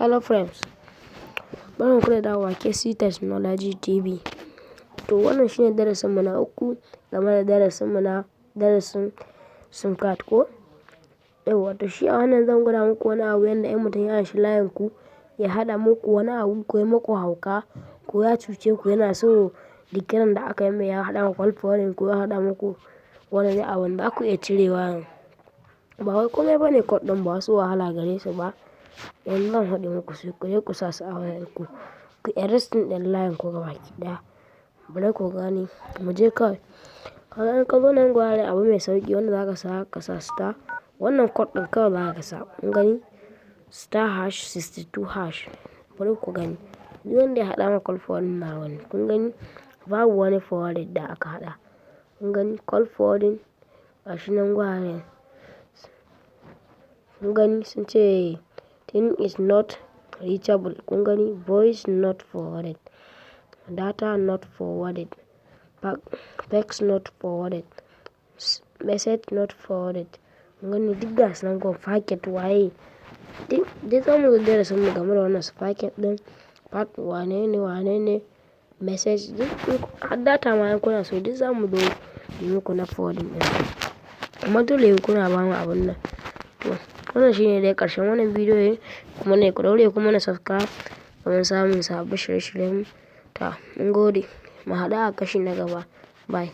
Hello friends, barkanku da dawowa KC Technology TV. To, wannan shine darasinmu na uku game da darasinmu na darasin SIM card ko? Yauwa, to shi a wannan zan gwada muku wani abu yanda in mutum ya anshi layin ku, ya haɗa muku wani abu ko ya muku hauka ko ya cuce ku, yana so duk kiran da aka yi mai ya haɗa muku call forwarding ko ya haɗa muku wani abu da ku iya cirewa. Ba wai komai bane, code ɗin ba wasu wahala gare su ba. Yanzu zan faɗi muku su, ku je ku sa su a wayarku. Ku erasing ɗin layin ku gabaki ɗaya. Bari ku gani, mu je kawai. Kaga in ka zo nan guraren, abu mai sauƙi wanda zaka sa, ka sa star. Wannan code ɗin kawai za ka sa. Kun gani? *#62#. Bari ku gani. Duk wanda ya haɗa maka call forwarding na wani. Kun gani? Babu wani forwarding da aka haɗa. Kun gani? Call forwarding gashi nan guraren. Kun gani, sun ce thing is not reachable. Kun gani? Voice not forwarded. Data not forwarded. Text not forwarded. Message not forwarded. Kun gani, duk gasu nan gun packet waye. Duk duk zamu zo darasin mu game da wannan su packet ɗin. Pack wane ne, wane ne, message duk har data ma in kuna so, duk zamu zo mu muku na forwarding ɗin. Amma dole kuna bamu abun nan. To, wannan shine dai ƙarshen wannan bidiyo, kuma ne ku daure ku mana subscribe domin samun sabbin shirye-shiryen mu. Ta, mun gode. Mu haɗu a kashi na gaba. Bye.